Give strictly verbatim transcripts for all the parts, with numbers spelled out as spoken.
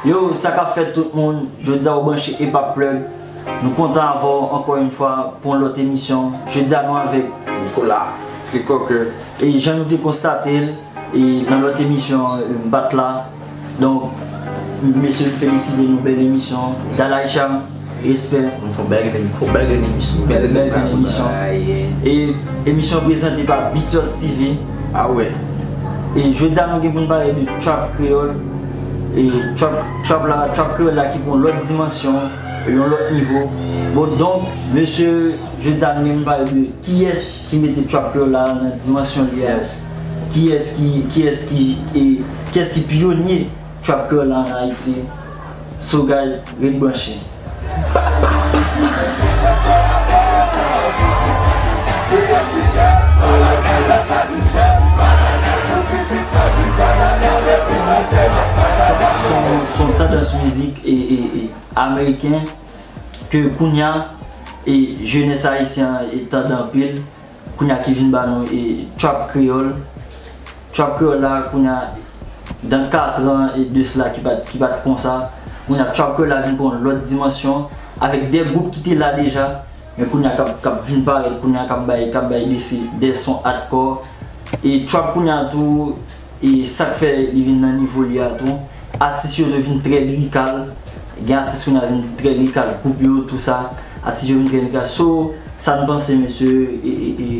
Yo, sa k ap fèt tout moun? Jodi a ou branche Epap Plug. Nou kontan avè w ankò yon fwa pou yon lòt emisyon. Jodi a nou avèk Nicolas. Street Cocker. E jan nou te konstate l, e nan lòt emisyon, e m pa t la. Donk, mesye, m felisite nou, bèl emisyon. Dalai Cham, respè. Fon bèl grenn, fon bèl grenn emisyon. Bèl, bèl grenn emisyon. E emisyon prezante pa Beat Sauce T V. Ah ouais. E jodi a nou gen pou n pale de trap kreyòl. E trap, trap la, trap kreyòl la ki pran lòt dimansyon, yon lòt nivo. Bon, donk, mesye, jodi a nou gen pou n pale de kiyès ki mete trap kreyòl la nan dimansyon li a. Kiyès ki, kiyès ki, e, kiyès ki pyonye trap kreyòl la an Ayiti. So guys, ret branche. Se yon, se yon tandans mizik e, e, e, ameriken ke kounya e jenès ayisyen an e tande anpil. Kounya ki vin ba nou e trap kreyòl. Trap kreyòl la kounya dan katran e de sila ki pa t, ki pa t konsa. Kounya trap kreyòl la vin pran yon lòt dimansyon avèk de gwoup ki te la deja, men kounya k ap, k ap vin parèt kounya k ap bay, k ap bay de, de son hardcore. E trap kounya tou, e sa k fè li vin nan nivo li a tou. Atis yo tou vin trè lirikal. Gen atis kounya vin trè lirikal, gwoup yo, tou sa. Atis yo vin trè lirikal. So, sa n panse, mesye, e, e, e,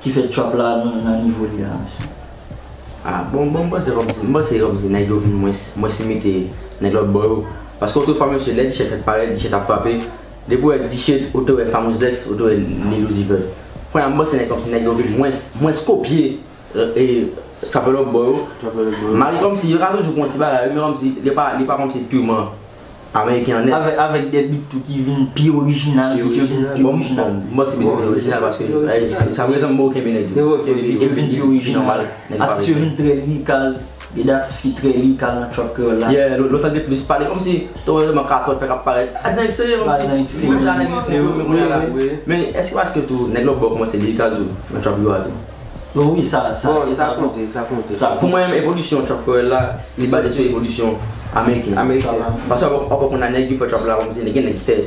ki fè trap la nan, nan nivo li a, mesye? Ah, bon, bon, m panse kòmsi, m panse kòmsi nèg yo vin mwens, mwens imite nèg lòt bò yo. Paske otrefwa, mesye, lè T-shirt fèk parèt, T-shirt ap frape. Depi w wè T-shirt, ou te wè Famous Dex, ou te wè Lil Uzi Vert. Kounye a, m panse nèg kòmsi nèg yo vin mwens, mwens kopye e, e, trapè lòt bò yo. Trapè lòt bò yo. Malgre kòmsi yo ka toujou pran ti bagay, men kòmsi li pa, li pa kòmsi pirman ameriken an nèt. Avèk, avèk de bit tou ki vin pi orijinal, bit yo vin pi orijinal. Bon, bon, m panse bit yo pi orijinal paske, eh, sa prezan m okenbe nèg yo. Bit yo vin pi orijinal. Atis yo vin trè lirikal. Gen de atis ki trè lirikal nan trap kreyòl la. Yeah, lòt, lòt la gen plis pale kòmsi, to, man katòt fèk ap parèt. Adyen ekseye kòmsi. Menm jan nèg yo, men èske paske tou nèg lòt bò kòmanse lirikal tou nan trap yo a tou? Bon, wi, sa, sa, bon, e sa sa konte, sa konte. Pou mwen menm, evolisyon trap kreyòl la, li baze sou evolisyon ameriken. Ameriken. Paske w ap konn nèg ki fè trap la, kòmsi gen nèg ki fè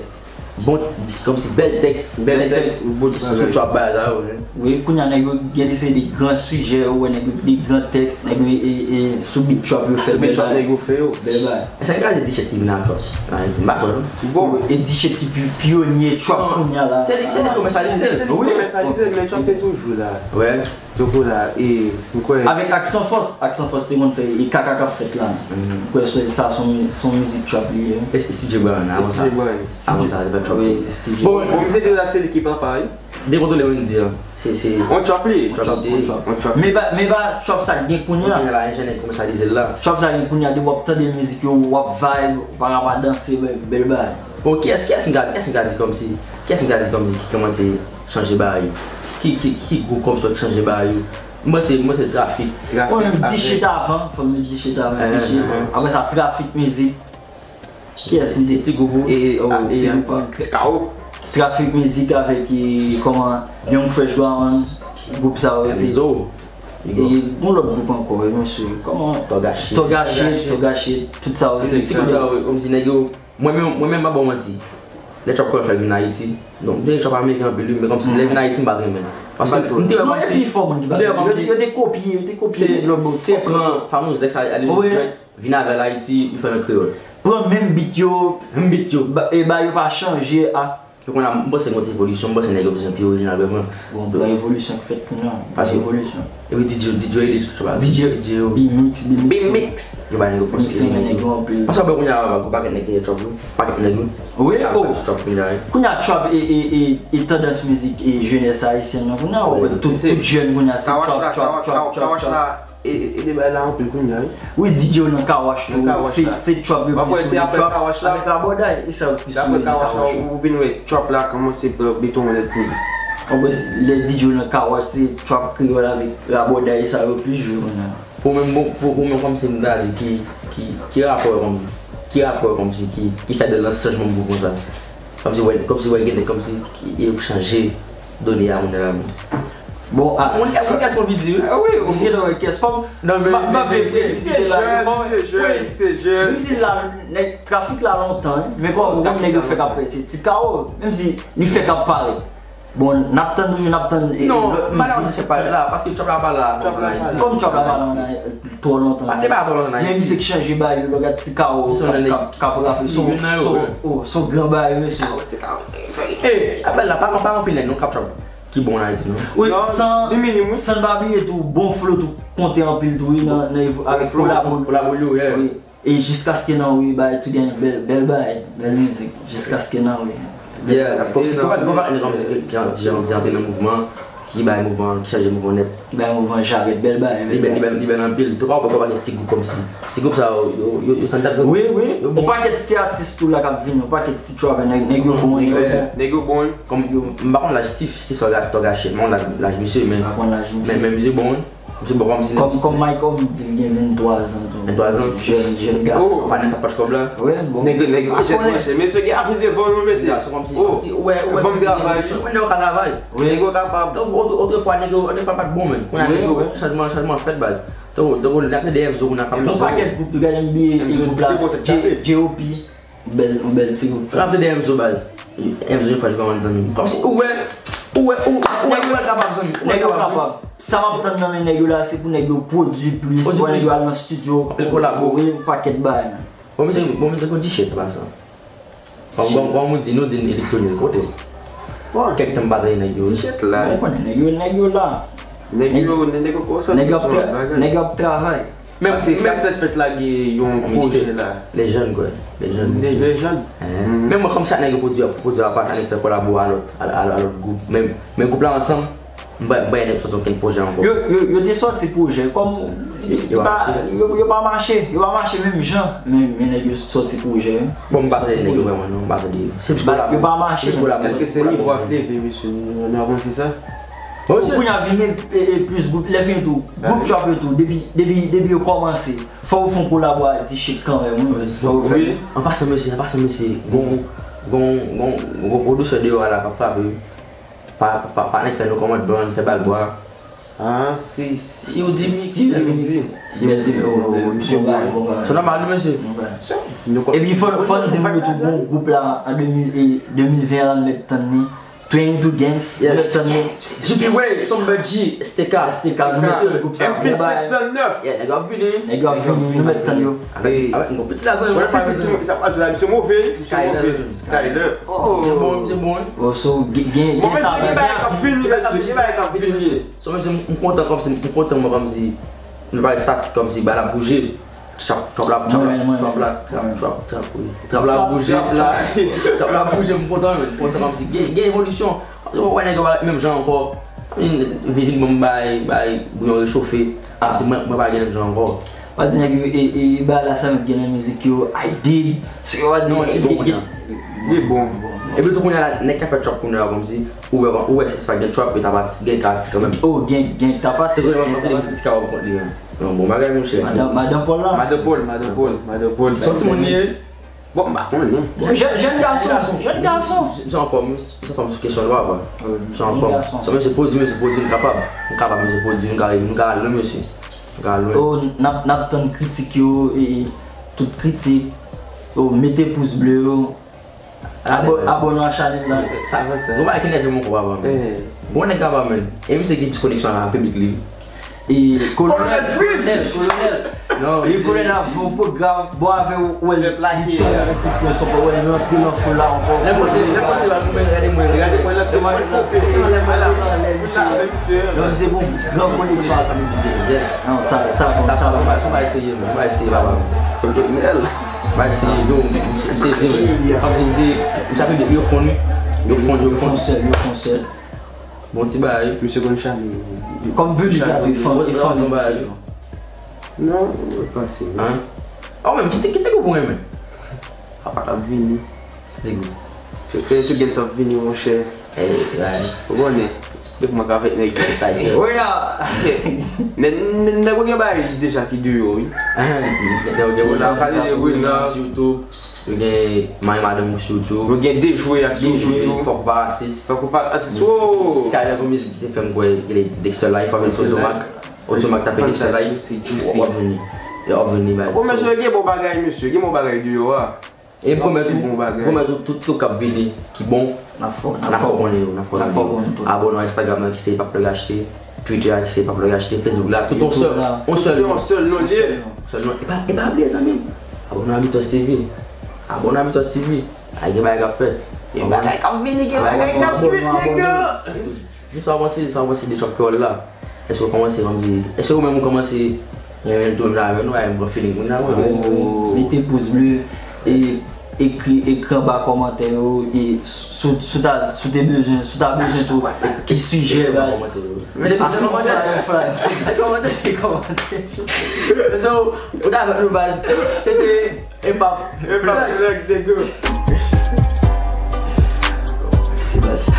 bon, kòmsi bèl tèks, bèl tèks sou trap bagay sa yo, wi. Wi, kounya nèg yo gen de se de gran sijè, ou wè nèg yo de gran tèks, nèg yo e, e, sou beat trap yo fè bèl bagay. Sou beat trap nèg yo fè yo. Bèl bagay. Èske n ka di T-shirt ki vin ak trap nan Ayiti? M pa kwè non. Bon. E T-shirt ki pi, pyonye trap kounya la. Se li, se li komèsyalize l. Se li komèsyalize l, men trap te toujou la. Wè. Donk la, e, m kwè. Avèk Aksan Fòs, Aksan Fòs te konn fè, e kaka k ap fèt la. M kwè se, sa se yon, se yon mizik trap li ye. E Steve J Brown, avan sa. Steve J Brown. Avan sa, li pa trap. Wi, Steve J Brown. Bon, bon, misye di la se li ki papa, wi. Dekontwole Wendy an. Se, se. On trap li ye. On trap, on trap. Men pa, men pa trap sa k gen kounya. Kounya la, enjènè komèsyalize l la. Trap sa gen kounya, depi w ap tande mizik yo, w ap vibe, ou pa ka pa danse, bèl, bèl bagay. Bon, kiyès, kiyès m ka, kiyès m ka di kòmsi, kiyès m ka di kòmsi ki kòmanse chanje bagay yo? Ki, ki, ki gwoup kòmsi ki chanje bagay yo? M panse, m panse Trafik. Trafik. Mwen menm, T-shirt avan, fò m met T-shirt avan, T-shirt. Apre sa, Trafik Mizik. Kiyès m te? Ti gwoup ou? E, e, oh, e, Ti gwoup an. Ti Kawo. Trafik Mizik avèk, e, kòman, Young Fresh Brown, gwoup sa yo, se. Enzo. E, yon lòt gwoup ankò, e, mesye, kòman? Tòg Achil. Tòg Achil, Tòg Achil, tout sa yo, se. Ti gwoup sa yo, kòmsi nèg yo Mwen menm, mwen menm, m pa ba w manti. Lè trap kreyòl fèk vin Ayiti, donk, m te renmen trap ameriken anpil, wi, men kòmsi lè vin Ayiti, m pa t renmen l. Paske m te wè kòmsi, m te wè kòmsi yo te kopye, yo te kopye nèg lòt bò. Se pran Famous Dex a, a Lil Uzi Vert, vin avè l Ayiti, yo fè l an kreyòl. Pran menm beat yo, menm beat yo, ba, e ba yo pa chanje a. Yo konn ap, m panse gen yon ti evolisyon, m panse nèg yo bezwen pi orijinal, vrèman. Bon, gen evolisyon ki fèt kounya, gen evolisyon. Epi D J, D J ede trap la. D J, D J yo. B-Mix, B-Mix. B-Mix. Yo bay nèg yo fòs. B-Mix renmen nèg yo anpil. Paske w ap wè kounya, yon pakèt nèg ki gen trap, wi. Pakèt nèg, wi. Wi, oh. Trap kounya, wi. Kounya trap e, e, e, e tandans mizik e jenès ayisyèn nan. Kounya, w ap wè tout, tout jèn kounya se trap, trap, trap, trap, trap. E, e, e de bagay la anpil kounya, wi. Wi, D J yo nan car wash tou. Se, se trap yo plis sou trap. Avèk rabòday, e sa yo plis sou trap. Ou vin wè trap la kòmanse pran beton nèt pou li. Konprann, lè D J yo nan car wash, se trap kreyòl avèk rabòday, e sa yo plis jwe kounya. Pou mwen, bon, pou, pou mwen, kòmsi m ta di ki, ki, ki rapò kòmsi, ki rapò kòmsi ki, ki fè de lans chanjman gwoup konsa. Kòmsi wè, kòmsi wè gen nèg kòmsi ki, e chanje done a kounya la menm. Bon, ah, Moun moun kès konn vin di wi. Ah wi, ou gen nan kès pa m. Non men M ap vin presite la. Li se jèn, li se jèn. Menm si la, nèg trafik la lontan, men kòm ou konn nèg yo fèk ap prese ti kawo, menm si li fèk ap pale. Bon, n ap tann toujou, n ap tann. Non, madan fè pa la paske trap la pa la. Kòm trap la pa la twò lontan. Pa te pa twò lontan. Men misye k chanje bagay yo, lè w gad ti kawo k ap rape son gran bagay mesye. Ti kawo. Ey, apèl la pa pa anpil nèg non k ap trap ki bon nan Ayiti non. Wi, san san n pa bliye tou bon flo tou konte anpil tou wi nan nan evo- avèk kolabo. Kolabo yo, yeah. Wi. E jiskaske nan wi bay tou gen bèl bèl bay, bèl mizik. Jiskaske nan wi. Yeah, paske se pa pa pa nèg kòmsi ki an ti jan di antre nan mouvman ki bay mouvman ki chanje mouvman nèt. Ki bay mouvman jarèt bèl bay. Li bèl li bèl li bèl anpil. Tou pa wè pa gen ti gwoup kòmsi ti gwoup sa yo yo yo yo tann dat zòt. Wi wi. Yon pakèt ti atis tou la k ap vini, yon pakèt ti trap nèg nèg yo bon yo. Nèg yo bon. Kòm m pa konn laj Steve Steve sa tò gache m pa konn laj misye men. M pa konn laj misye. Men men misye bon wi. Misye bon kòmsi. Kòm kòm Mike Ohm di l gen venntwa zan tou. Venntwa zan. Jèn jèn gason. Pa nèg k ap pach kòb la. Wi bon. Nèg nèg yo jèn manje mesye gen atis devan nou mesye. Gason kòmsi kòmsi ou wè ou wè. Bon travay. Nèg yo ka travay. Wi nèg yo kapab. Otrefwa nèg yo otrefwa pa t bon menm. Kounye a nèg yo chanjman chanjman fèt baz. Tankou tankou n ap tande Enzo kounye a k ap. Yon pakèt gwoup tou gade m bliye e gwoup la J O P. Bèl yon bèl ti gwoup. N ap tande Enzo baz. Enzo yon fwa jwe kòm zanmi. Kòmsi ou wè ou wè ou wè ou wè kapab zanmi. Nèg yo kapab. Sa m ap tann nan men nèg yo la se pou nèg yo pwodui plis, pou nèg yo al nan studio. Pou kolabo. Wi yon pakèt bagay menm. Bon misye bon misye gon G-Shit an pasan. Bon bon bon moun di nou di n eleksyonnen kote. Kèk tan m pa tande nèg yo. G-Shit la. Ou konnen nèg yo nèg yo la. Nèg yo nèg yo konsa. Nèg yo ap tra- nèg yo ap travay. Menm si kat sèt fèt lage yon pwojè la. Lejèn kwè. Lejèn. Lejèn. Menm mwen kòm chak nèg yo pwodui pwodui apa annik fè kolabo a lòt a lòt gwoup. Men men gwoup la ansanm m pa m pa nèg sòti okenn pwojè ankò. Yo yo yo te sòti pwojè kòm yo pa yo yo pa mache yo pa mache menm jan men men nèg yo sòti pwojè. Bon m pa tande nèg yo vrèman non m pa tande yo. Se plis kolabo. Yo pa mache. Èske se nivo a k leve mesye nou avanse sa? Bon, kounye a vini e, e plis gwoup lè fini tou gwoup trap yo tou depi depi depi yo kòmanse fò yo fè yon kolabo a G-Shit kanmenm wi fò yo fè. An pasan mesye an pasan mesye gon gon gon gon pwodisè deyò a la k ap frape wi pa pa pa nèg fè nou kòmand ban fè bal bwa. Ah si si ou di si ou di. Bèl ti mesye. Se nòmal wi mesye. Epi fò fò n di m yo tou gon gwoup la an de mil ven an l mèt tann li. Twenty two Gangs, nou mèt tann yo. G P Way, Somber G, S T K. S T K, nou mèt tann gwoup sa. M P sèt san nèf. Yeah, nèg yo ap vini. Nèg yo ap vini, nou mèt tann yo. Avèk yon piti lajan yo. Mwen piti ki mwen sa pa di la misye move. Misye move. Skyler. Skyler. Oh. Misye bon, misye bon. Oh, so gen gen gen talent. Bon mesye gen bagay k ap vini mesye, gen bagay k ap vini. So mesye m kontan kòmsi m kontan mwen kòmsi nou pa estatik kòmsi bagay la bouje. Trap, trap la, trap la, trap la, trap, trap, trap, wi. Trap la ap bouje, trap, trap la ap bouje, m kontan, men, m kontan kòmsi gen, gen evolisyon. Paske w wè nèg yo pa ret menm jan ankò. Vin, vin, vin ban m bay, bay bouyon rechofe. Kòmsi mwen, mwen pa gen menm jan ankò. Pa di nèg yo, e, e, e, bagay la sa mèt gen nan mizik yo, I did. Se yo pa di, non, li bon kounye a. Li bon. Epi tou kounye a la, nèg k ap fè trap kounye a kòmsi, ou wè, ou wè, se pa gen trap, men ta pa gen ka atis kanmenm. Oh, gen, gen ka atis, gen ka atis. Ti ka wè kont li menm. Yon bon bagay monchè. Madan madan Pòl la. Madan Pòl, madan Pòl, madan Pòl. Son timoun li ye? Bon m pa konnen. Jèn jèn gason, jèn gason. M se anfòm wi, m se anfòm sou kesyon lwa vwa. M se anfòm. Son mesye pwodui, mesye pwodui m kapab. M kapab mesye pwodui, m ka rive, m ka al lwen mesye. M ka al lwen. Oh n ap n ap tann kritik yo e tout kritik. Oh mete pous ble yo. Abone a chanèl la. Sa fè sa. Gon bagay ki nève m ankò papa men. Gon nèg papa men. E misye ki plis koneksyon a piblik li. E kolonèl, kolonèl, kolonèl. Non, e kolonèl ap fè yon pwogram, bon avè w, wè l, li tire avèk tout pwen, son pwen, wè l rantre nan fou la ankò. Lè pase, lè pase la, nou men gade mwen, gade mwen la, gade mwen la, gade mwen la. Non, misye gon gran koneksyon avèk piblik. Non, sa, sa, sa, sa, sa, pa eseye, pa eseye, papa. Kolonèl. Bay si yo, m sezi wi. Kòmsi m di, m sape yo fon wi. Yo fon, yo fon. Yo fon sèl, yo fon sèl. Bon ti bagay. Misye konn chame. Kòm Billy Gato, e fon, e fon misye. Non, ou pa se. Hein? Oh menm, ki ti, ki ti gwoup ou renmen? Apa k ap vini. Ki ti gwoup? Yo tout gen sa ap vini monchè. Ou konnen. Depi mwen ka fè nèg sa tay. Wi la. Nèg nèg ou gen bagay deja ki deyò wi. Nèg yo gen Ou la konsa pale de tou wi la. Sou YouTube. Yo gen may madanm sou YouTube. Ou gen de jwe ak sou Dejwe, YouTube. Fòk ou pa rasis. Fòk ou pa rasis. Wow. Skyler Gomez te fè m kwè gen Dexter Life avèk Otomac. Otomac ta fè Dexter Life. Juicy, juicy. Yo ap vini. Yo ap vini, baz. Bon mesye gen bon bagay mesye, gen bon bagay deyò a. E pwomèt ou, Bon bagay. pwomèt ou tout ti kap vini ki bon. N ap fò, n N ap fò konnen yo, n ap fò N ap fò konnen konnen yo. tout. Abòne nan Instagram nan ki se Paplug Achte, Twitter a ki se Paplug Achte, Facebook la, tout yon sèl, yon sèl Se non. Yon sèl non li ye. Sèl non. E pa, e pa bliye zanmi m. Abòne a Bitos T V. Abòne a Bitos T V. Ay gen bagay k ap fèt. Gen bagay k ap vini, gen bagay k ap vini nèg yo. Sa w panse, sa w panse de trap kreyòl la? Èske w kòmanse kòmsi, èske ou menm ou kòmanse renmen l tou menm jan avè nou, ay m pran feeling moun nan mwen. Mete pous ble e ekri, ekri anba kòmantè yo e sou, sou ta, sou te bezwen, sou ta bezwen tou ki sijè baz. Mete kòmantè yo. Mete kòmantè. Kòmantè, kòmantè. So, ou ta avè nou baz. Se te Epap. Epap, nèg nèg yo. Se baz.